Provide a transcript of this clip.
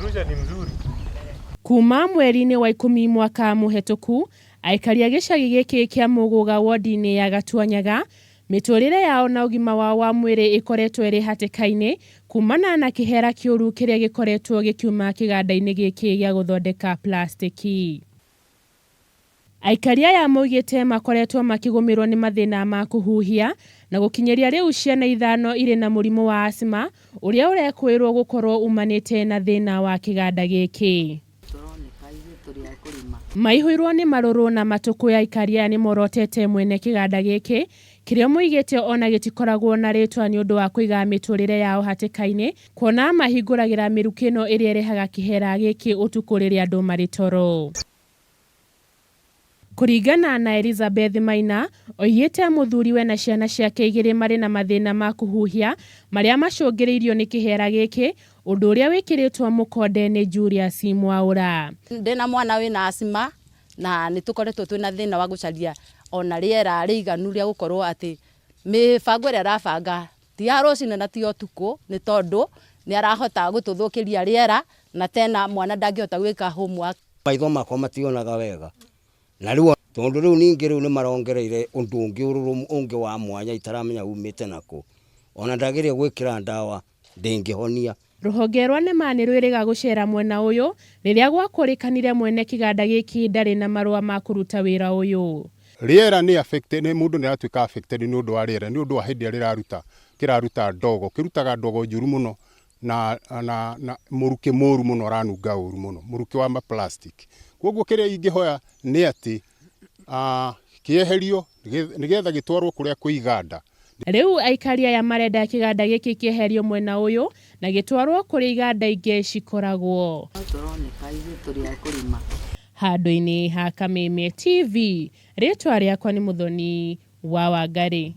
Akirusha ni mzuri. Kuma mweri-inĩ wa ikũmi mwaka mũhetũku, aikari a gĩcagi gĩkĩ kĩa Mũgũga wodi-inĩ ya Gatuanyaga, mĩtũrĩre yao na ũgima wao wa mwĩrĩ ĩkoretwo ĩrĩ hatĩka-inĩ kumana na kĩhera kĩũru kĩrĩa gĩkoretwo gĩkiuma kĩganda-inĩ gĩkĩ gĩa gũthondeka plastiki. Aikari aya maugĩte makoretwo makĩgũmĩrwo nĩ mathĩna ma kũhuhia na gũkinyĩria rĩu ciana ithano irĩ na mũrimũ wa asthma ũrĩa ũrekũĩrwo gũkorwo umanĩte na thĩna wa kĩganda gĩkĩ. Maihũirwo nĩ marũrũ na matũkũya aikari aya nĩmorotete mwene kĩganda gĩkĩ kĩrĩa moigĩte ona gĩtikoragwo na rĩtwa nĩ ũndũ wa kũiga mĩtũrĩre yao hatĩka-inĩ kuona mahingũragĩra mĩrukĩ ĩno ĩrĩa ĩrehaga kĩhera gĩkĩ ũtukũ rĩrĩa andũ marĩ toro. Kũringana na Elizabeth Maina, oigĩte mũthuriwe na ciana ciake igĩrĩ marĩ na mathĩna ma kũhuhia marĩa macũngĩrĩirio nĩ kĩhera gĩkĩ, ũndũ ũrĩa wĩkĩrĩtwo mũkonde nĩ Julius Mwaũra. Ndĩna mwana wĩna asthma na nĩ tũkoretwo twĩna thĩna wa gũcaria ona rĩera rĩiganu rĩa gũkorwo atĩ mĩbango ĩrĩa arabanga ti ya rũcinĩ na ti ya ũtukũ, nĩ tondũ nĩ arahota gũtũthũkĩria rĩera na tena mwana ndangĩhota gwĩka homework. Maitho makwa mationaga wega na rĩu tondũ rĩu ningĩ rĩu nĩ marongereire ũndũ ũngĩ ũrũrũ ũngĩ wa mwanya itaramenya umĩte nakũ, ona ndageria gwĩkĩra ndawa ndĩngĩhonia. Rũhonge rwa NEMA nĩ rwĩrĩga gũcera mwena ũyũ rĩrĩa gwakũrĩkanire mwene kĩganda gĩkĩ ndarĩ na marũa ma kũruta wĩra ũyũ. Rĩera nĩ affected, nĩ mũndũ nĩ aratuĩka affected nĩ ũndũ wa rĩera, nĩ ũndũ wa hĩndĩ ĩrĩa rĩraruta kĩraruta ndogo, kĩrutaga ndogo njũru mũno na, na, na mũrukĩ mũru mũno ũranunga ũru mũno, mũrukĩ wa ma plastic. Koguo kĩrĩa ingĩhoya nĩ atĩ kĩeherio nĩgetha gĩtwarwo kũrĩa kwĩ iganda. Rĩu aikari aya marenda kĩganda gĩkĩ kĩeherio mwena ũyũ na gĩtwarwo kũrĩa iganda ingĩ cikoragwo. Handũ-inĩ ha Kameme TV, rĩtwa rĩakwa nĩ Mũthoni wa Wangarĩ.